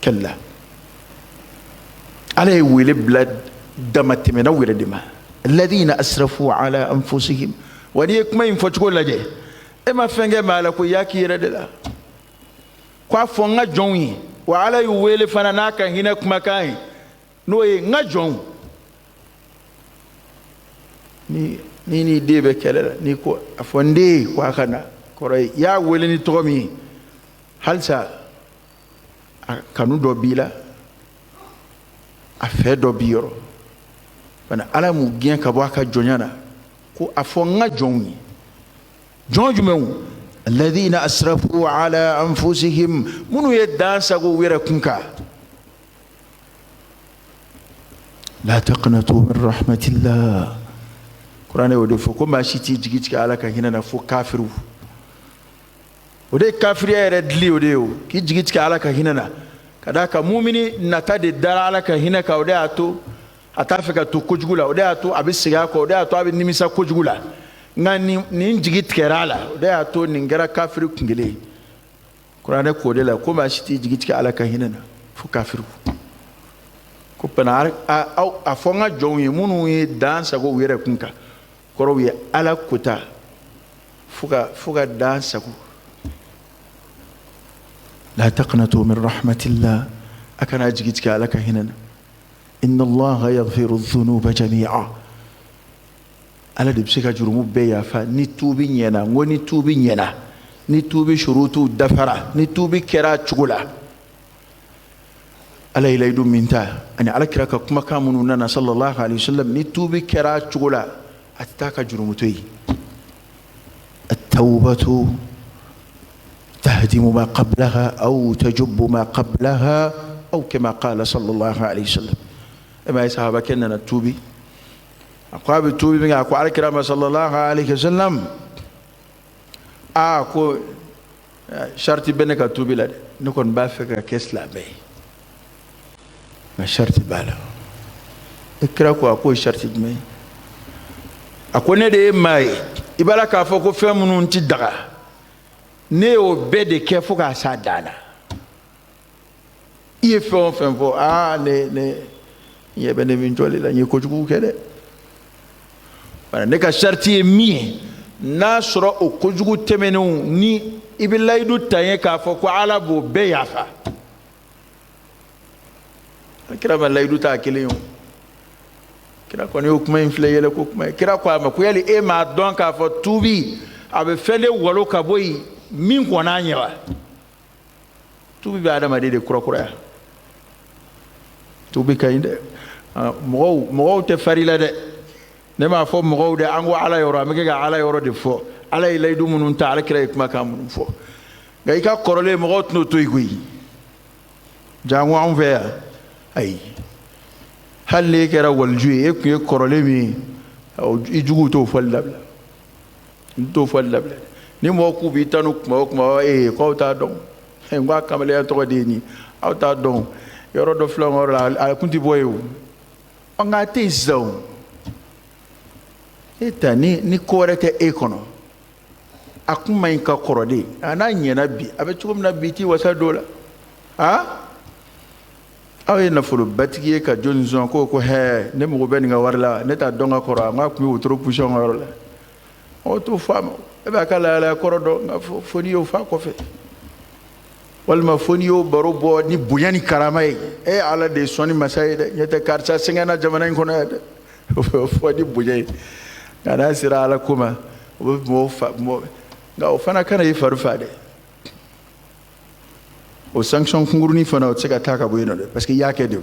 Kalla, Ala ye wele bila damatɛmɛnaw yɛrɛ de ma, alladhina asrafu ala anfusihim. Wa n'i ye kuma in fɔcogo lajɛ, e ma fɛn kɛ maa la ko i y'a k'i yɛrɛ de la. Ko a fɔ n ka jɔnw ye. Wa Ala y'u wele fana n'a ka hinɛ kumakan ye, n'o ye n ka jɔnw. Ni n'i den bɛ kɛlɛ la, n'i ko a fɔ n den ko a ka na, kɔrɔ ye i y'a wele ni tɔgɔ min ye, halisa a kanu dɔ b'i la, a fɛ dɔ b'i yɔrɔ bana. Ala m'u gɛn ka bɔ a ka jɔnya na ko a fɔ n ka jɔnw ye. Jɔn jumɛnw? Alladhina asrafu ala anfusihim, minnu ye dan sago u yɛrɛ kun kan. La taqnatu min rahmatillah. Kuranɛ y'o de fɔ ko maa si t'i jigi tigɛ Ala ka hinɛ na fo kafiriw. O de ye kafiriya yɛrɛ dili, o de ye o k'i jigi tigɛ Ala ka hinɛ na. Ka d'a kan mumini nata de dara Ala ka hinɛ kan, o de y'a to a t'a fɛ ka to kojugu la, o de y'a to a bɛ segin a kɔ, o de y'a to a bɛ nimisa kojugu la. Nka nin jigi tigɛra a la, o de y'a to nin kɛra kafiri kun kelen ye. Kuranɛ k'o de la ko maa si t'i jigi tigɛ Ala ka hinɛ na fo kafiriw. Ko bana a fɔ n ka jɔnw ye minnu ye dan sago u yɛrɛ kun kan, kɔrɔw ye Ala kota fo ka dan sago. La taqnatu min rahmatillah, a kana jigi tigɛ Ala ka hinɛ na. Inna Allaha yaghfiru dhunuba jami'a. Ala de bɛ se ka jurumu bɛɛ yafa ni tuubi ɲɛna. N ko ni tuubi ɲɛna, ni tuubi surutu dafara, ni tuubi kɛra a cogo la. Ala ye layidu min ta ani Ala kira ka kumakan minnu nana sallallahu alaihi wasallam, ni tuubi kɛra a cogo la, a tɛ taa ka jurumu to yen. At-tawbatu tahdimu ma qablaha aw tajubbu ma qablaha aw kama qala sallallahu alaihi wasallam. E ma ye, sahabakɛ nana tuubi, a ko a bɛ tuubi min kɛ, a ko Ala kira ma sallallahu alaihi wasallam, aa, ko sariti bɛ ne ka tuubi la dɛ, ne kɔni b'a fɛ ka kɛ silamɛ ye, nka sariti b'a la. E kira ko a k'o ye sariti jumɛn ye? A ko ne de ye maa ye, i b'a la k'a fɔ ko fɛn minnu ti daga, ne y'o bɛɛ de kɛ fo k'a s'a dan na. I ye fɛn o fɛn fɔ, aa, ne ɲɛ bɛ ne min jɔli la, n ye kojugu kɛ dɛ. Ne ka sariti ye min ye, n'a sɔrɔ o kojugu tɛmɛnenw, ni i bɛ layidu ta n ye k'a fɔ ko Ala b'o bɛɛ yafa. Kira ma layidu ta kelen ye o. Kira kɔni y'o kuma in filɛ yɛlɛ ko kuma ye. Kira ko a ma ko yali e m'a dɔn k'a fɔ tuubi a bɛ fɛn de walo ka bɔ yen min kɔn'a ɲɛ wa? Tuubi bɛ adamaden de kurakuraya. Tuubi ka ɲi dɛ. Mɔgɔw tɛ fari la dɛ. Ne m'a fɔ mɔgɔw dɛ, an ko Ala yɔrɔ, an bɛ kɛ ka Ala yɔrɔ de fɔ. Ala ye layidu minnu ta, Ala kira ye kumakan minnu fɔ. Nka i ka kɔrɔlen, mɔgɔw tɛn'o to yen koyi. Jango anw fɛ yan, ayi, hali n'e kɛra waliju ye, e tun ye kɔrɔlen min ye, i juguw t'o fɔli dabila, n t'o fɔli dabila. Ni mɔgɔw k'u b'i tanu kuma o kuma, ee, k'aw t'a dɔn, n ko a kamalenya tɔgɔ de ye nin, aw t'a dɔn, yɔrɔ dɔ filɛ yɔrɔ la, a kun tɛ bɔ yen o. Nka a tɛ yen sisan o. E ta ni ko wɛrɛ tɛ e kɔnɔ, a kun man ɲi ka kɔrɔ de. A n'a ɲɛna bi, a bɛ cogo min na bi, t'i wasa don la. A aw ye nafolobatigi ye ka jɔnni sɔn ko hɛ, ne mago bɛ nin ka wari la, ne t'a dɔn ka kɔrɔ, a k'a tun bɛ wotoro poussé an ka yɔrɔ la. O t'o fɔ a ma, e b'a ka lahalaya kɔrɔ dɔn, nka fo n'i y'o fɔ a kɔfɛ, walima fo n'i y'o baro bɔ ni bonya ni karama ye. E Ala de ye sɔnni masa ye dɛ, ɲɛ tɛ karisa sɛgɛnna jamana in kɔnɔ yan dɛ, o fɔ ni bonya ye. Nka n'a sera Ala ko ma, o bɛ mɔgɔw fa mɔgɔ. Nka o fana kana i fari fa dɛ. O sanction kunkurunin fana, o tɛ se ka taa ka bɔ yen nɔ dɛ, parce que i y'a kɛ de. O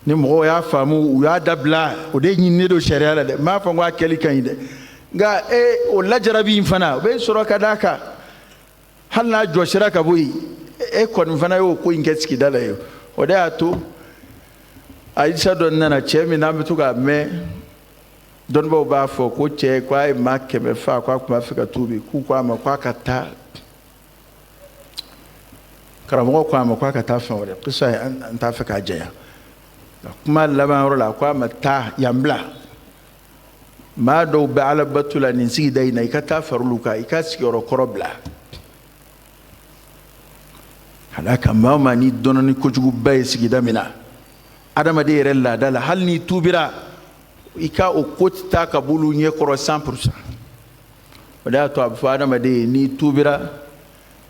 ni mɔgɔw y'a faamu, u y'a dabila, o de ɲininen don sariya la dɛ. N m'a fɔ n ko a kɛli ka ɲi dɛ, nka e o lajarabi in fana, o bɛ sɔrɔ ka d'a kan. Hali n'a jɔsira ka bɔ yen, e kɔni fana y'o ko in kɛ sigida la yen. O de y'a to ayisa dɔ nana, cɛ min n'an bɛ to k'a mɛn, dɔnnibaw b'a fɔ ko cɛ ko a ye maa 100 fa, ko a tun b'a fɛ ka tuubi, k'u ko a ma k'a ka taa, karamɔgɔ ko a ma k'a ka taa fɛn wɛrɛ. Kisa an t'a fɛ k'a janya. Nka kuma laban yɔrɔ la, a ko a ma taa yan bila, maa dɔw bɛ Ala bato la nin sigida in na, i ka taa far'olu kan, i ka sigiyɔrɔ kɔrɔ bila. Ka d'a kan maa o maa n'i dɔnna ni kojuguba ye sigida min na, adamaden yɛrɛ laada la, hali n'i tuubira, i ka o ko tɛ taa ka b'olu ɲɛ kɔrɔ 100%. O de y'a to a bɛ fɔ adamaden ye, n'i tuubira,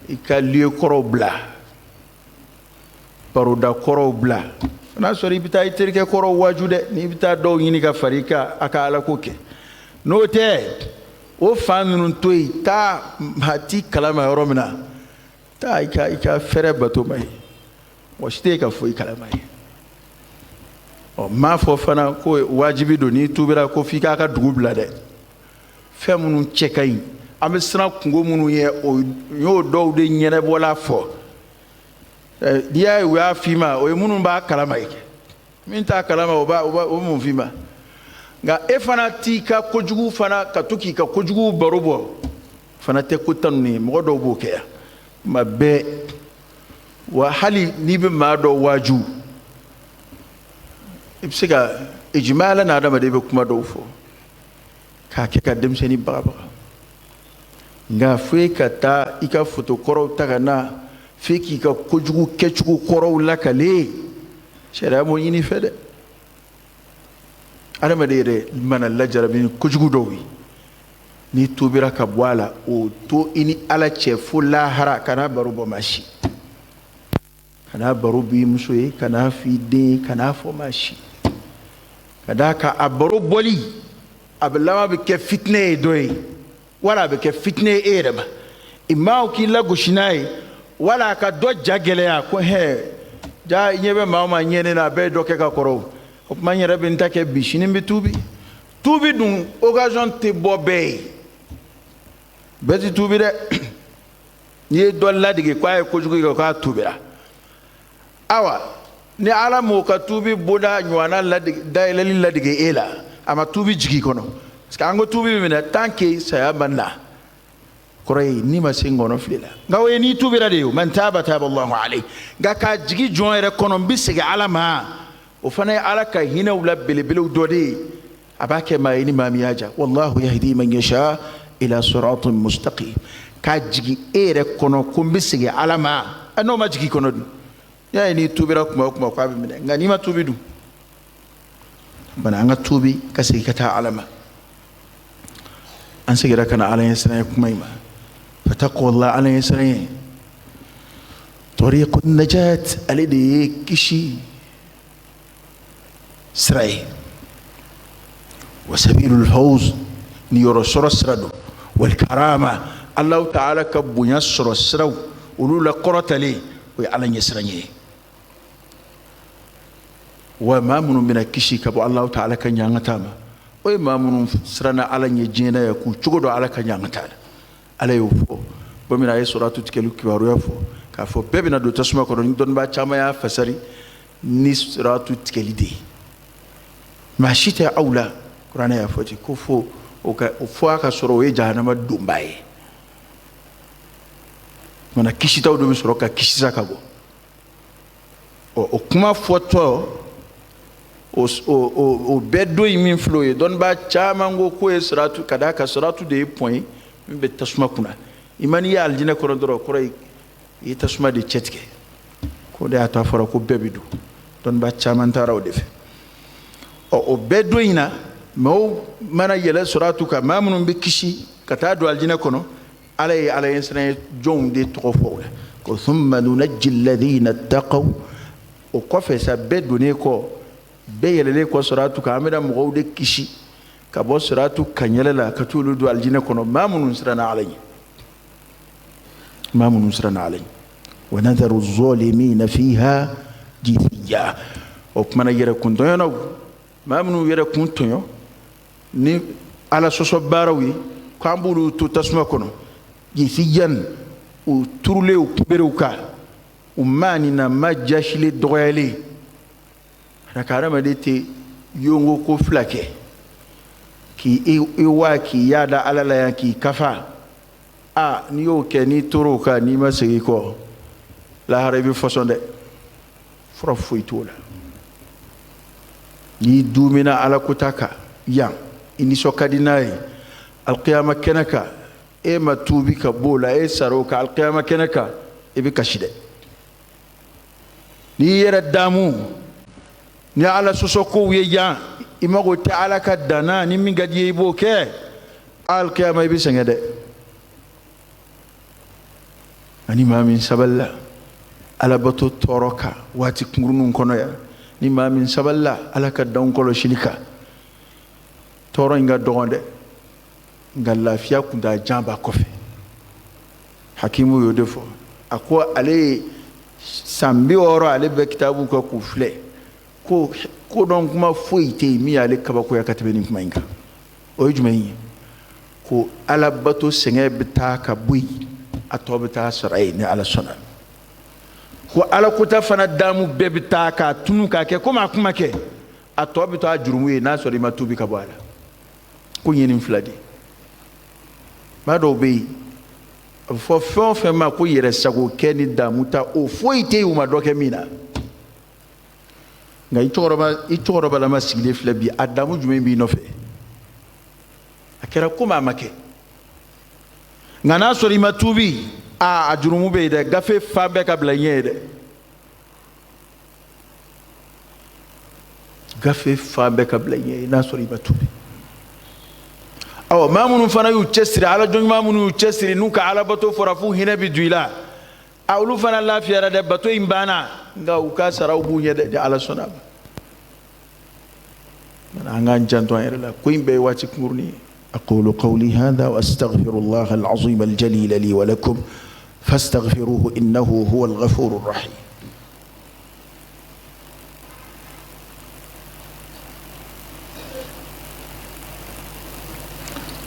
i ka lieu kɔrɔw bila, baroda kɔrɔw bila. N'a sɔrɔ i bɛ taa i terikɛ kɔrɔw waaju dɛ, n'i bɛ taa dɔw ɲini ka fara i kan, a ka alako kɛ. N'o tɛ, o fan ninnu to yen, taa maa t'i kalama yɔrɔ min na, taa i ka fɛrɛ bato ma ye, mɔgɔ si tɛ ka foyi kalama ye. Ɔ, n m'a fɔ fana ko wajibi don n'i tuubira ko f'i k'a ka dugu bila dɛ. Fɛn minnu cɛ ka ɲi, an bɛ siran kungo minnu ye, o n y'o dɔw de ɲɛnabɔla fɔ. N'i y'a ye u y'a f'i ma, o ye minnu b'a kalama ye. Min t'a kalama, o b'a o b'a o mun f'i ma? Nka e fana t'i ka kojugu fana ka to k'i ka kojugu baro bɔ fana tɛ ko tanu ye. Mɔgɔ dɔw b'o kɛ yan tuma bɛɛ. Wa hali n'i bɛ maa dɔ waaju, i bɛ se ka ijimala na, adamaden bɛ kuma dɔw fɔ k'a kɛ ka denmisɛnnin bagabaga. Nka fo e ka taa i ka foto kɔrɔw ta ka na, f'e k'i ka kojugu kɛcogo kɔrɔw lakale, sariya m'o ɲini fɛ dɛ. Adamaden yɛrɛ mana lajarabi ni kojugu dɔw ye, n'i tuubira ka bɔ a la, o to i ni Ala cɛ fo lahara. Kana baro bɔ maa si, kana baro b'i muso ye, kana f'i den ye, kana fɔ maa si. Ka d'a kan a baro bɔli, a bɛ laban bɛ kɛ fitinɛ ye dɔ ye, wala a bɛ kɛ fitinɛ ye e yɛrɛ ma. I maaw k'i lagosi n'a ye, wala a ka dɔ ja gɛlɛya ko hɛ ja ɲɛ bɛ maa o maa ɲɛ ne na, a bɛɛ ye dɔ kɛ ka kɔrɔ. O tuma n yɛrɛ bɛ n ta kɛ bi, sini n bɛ tuubi. Tuubi dun, occasion tɛ bɔ bɛɛ ye, bɛɛ tɛ tuubi dɛ. N'i ye dɔ ladege k'a ye kojugu kɛ, k'a tuubira, awa ni Ala m'o ka tuubi bonda ɲɔgɔnna ladege dayɛlɛli ladege e la, a ma tuubi jigin kɔnɔ. Parce que an ko tuubi bɛ minɛ tant que saya ma na. Kɔrɔ ye n'i ma se ngɔnɔ fili la, nka o ye n'i tuubira de ye. Man taaba taaba Allahu alayhi. Nka k'a jigi jɔn yɛrɛ kɔnɔ, n bɛ segin Ala ma, o fana ye Ala ka hinɛw la belebelew dɔ de ye. A b'a kɛ maa ye ni maa min y'a ja. Wallahu yahdi man yasha ila siratin mustaqim. K'a jigi e yɛrɛ kɔnɔ ko n bɛ segin Ala ma, n'o ma jigin kɔnɔ dun? Y'a ye n'i tuubira kuma o kuma k'a bɛ minɛ, nka n'i ma tuubi dun? Bana an ka tuubi ka segin ka taa Ala ma. An seginna ka na Ala ɲɛ siran ye kuma in ma. Fataqullah, Ala ɲɛ siran ye tariqun najat, ale de ye kisi sira ye, wa sabilul fawz, ni yɔrɔ sɔrɔ sira don, wal karama, Allahu ta'ala ka bonya sɔrɔ siraw, olu la kɔrɔtalen, o ye Ala ɲɛsiran ye. Wa maa minnu bɛna kisi ka bɔ Allahu ta'ala ka ɲangata ma, o ye maa minnu siranna Ala ɲɛ diɲɛ na yan, k'u cogo dɔn Ala ka ɲangata la. Ala y'o fɔ bon min, a ye sɔrɔtu tigɛli kibaruya fɔ k'a fɔ bɛɛ bɛna don tasuma kɔnɔ. Ni dɔnnibaa caman y'a fasari ni siratu tigɛli de ye, maa si tɛ aw la. Kuranɛ y'a fɔ ten ko fo o ka fo a ka sɔrɔ o ye jahanama donba ye. Mana kisitaw de bɛ sɔrɔ ka kisi sa ka bɔ. Ɔ, o kuma fɔtɔ, o bɛɛ don in min filɛ, o ye dɔnnibaa caman ko k'o ye siratu, ka d'a kan siratu de ye pont ye min bɛ tasuma kunna. I ma n'i ye alijinɛ kɔnɔ dɔrɔn, o kɔrɔ ye i ye tasuma de cɛtigɛ. K'o de y'a to a fɔra ko bɛɛ bɛ don. Dɔnnibaa caman taara o de fɛ. Ɔ, o bɛɛ don in na, maaw mana yɛlɛ siratu kan, maa minnu bɛ kisi ka taa don alijinɛ kɔnɔ, Ala ye Ala ye siran ye jɔnw de tɔgɔ fɔ o la ko thumma nunajji alladhina ttaqaw. O kɔfɛ sa, bɛɛ donnen kɔ, bɛɛ yɛlɛlen kɔ siratu kan, an bɛna mɔgɔw de kisi ka bɔ siratu kanyɛlɛ la ka t'olu don alijinɛ kɔnɔ, maa minnu siranna Ala ɲɛ, maa minnu siranna Ala ɲɛ. Wa nadharu zalimina fiha jithiya. O kumana yɛrɛ kun tɔɲɔnaw, maa minnu yɛrɛ kun tɔɲɔ ni Ala sɔsɔ baaraw ye, k'an b'olu to tasuma kɔnɔ jithiyan, u turulen u kunberew kan, u maa ni na ma jasilen dɔgɔyalen. Ka hadamaden tɛ yongo ko fila kɛ k'i i wa k'i yaada Ala la yan k'i kafa. A n'i y'o kɛ, n'i tor'o kan, n'i ma segin kɔ lahara, i bɛ fɔsɔn dɛ. Fura foyi t'o la. N'i dumina Ala kota kan yan, i nisɔn ka di n'a ye, alikiyama kɛnɛ kan, e ma tuubi ka b'o la, e sara o kan, alikiyama kɛnɛ kan, i bɛ kasi dɛ. N'i yɛrɛ damu ni ala sɔsɔ kow ye yan, i mago tɛ ala ka danna, ni min ka di ye i b'o kɛ, alikiyama i bɛ sɛgɛn dɛ. Ani maa min sabalila alabato tɔɔrɔ kan waati kunkuruninw kɔnɔ yan, ni maa min sabalila ala ka danw kɔlɔsili kan, tɔɔrɔ in ka dɔgɔn dɛ, nka lafiya kuntajan b'a kɔfɛ. Hakimu y'o de fɔ, a ko ale ye san 60 ale bɛ kitabu kɛ k'u filɛ, ko kodɔn kuma foyi tɛ yen min y'ale kabakoya ka tɛmɛ nin kuma in kan. O ye jumɛn ye? Ko alabato sɛgɛn bɛ taa ka bɔ yen, a tɔ bɛ taa sara yen ni ala sɔnna. Ko ala kota fana damu bɛɛ bɛ taa k'a tunu k'a kɛ komi a kuma kɛ, a tɔ bɛ taa jurumu ye n'a sɔrɔ i ma tuubi ka bɔ a la. Ko n ye nin fila de ye. Maa dɔw bɛ yen, a bɛ fɔ fɛn o fɛn ma ko yɛrɛ sago kɛ ni damu ta, o foyi tɛ yen u ma dɔ kɛ min na. Nka i cɛkɔrɔbalama sigilen filɛ bi, a damu jumɛn b'i nɔfɛ? A kɛra komi a ma kɛ. Nka n'a sɔrɔ i ma tuubi, a jurumu bɛ yen dɛ, gafe fan bɛɛ ka bila i ɲɛ ye dɛ, gafe fan bɛɛ ka bila i ɲɛ ye n'a sɔrɔ i ma tuubi. Awɔ, maa minnu fana y'u cɛsiri, ala jɔnɲuman minnu y'u cɛsiri n'u ka alabato fɔra f'u hinɛ bɛ don i la, a olu fana lafiyara dɛ, bato in banna, nka u ka saraw b'u ɲɛ dɛ, ni ala sɔnna a ma. An k'an janto an yɛrɛ la, ko in bɛɛ ye waati kunkurunin ye. أقول قولي هذا وأستغفر الله العظيم الجليل لي ولكم فاستغفروه إنه هو الغفور الرحيم.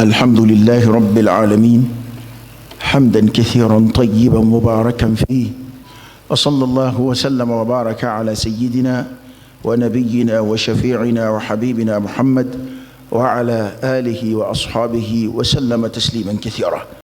الحمد لله رب العالمين، حمدا كثيرا طيبا مباركا فيه، وصلى الله وسلم وبارك على سيدنا ونبينا وشفيعنا وحبيبنا محمد وعلى آله وأصحابه وسلم تسليما كثيرا.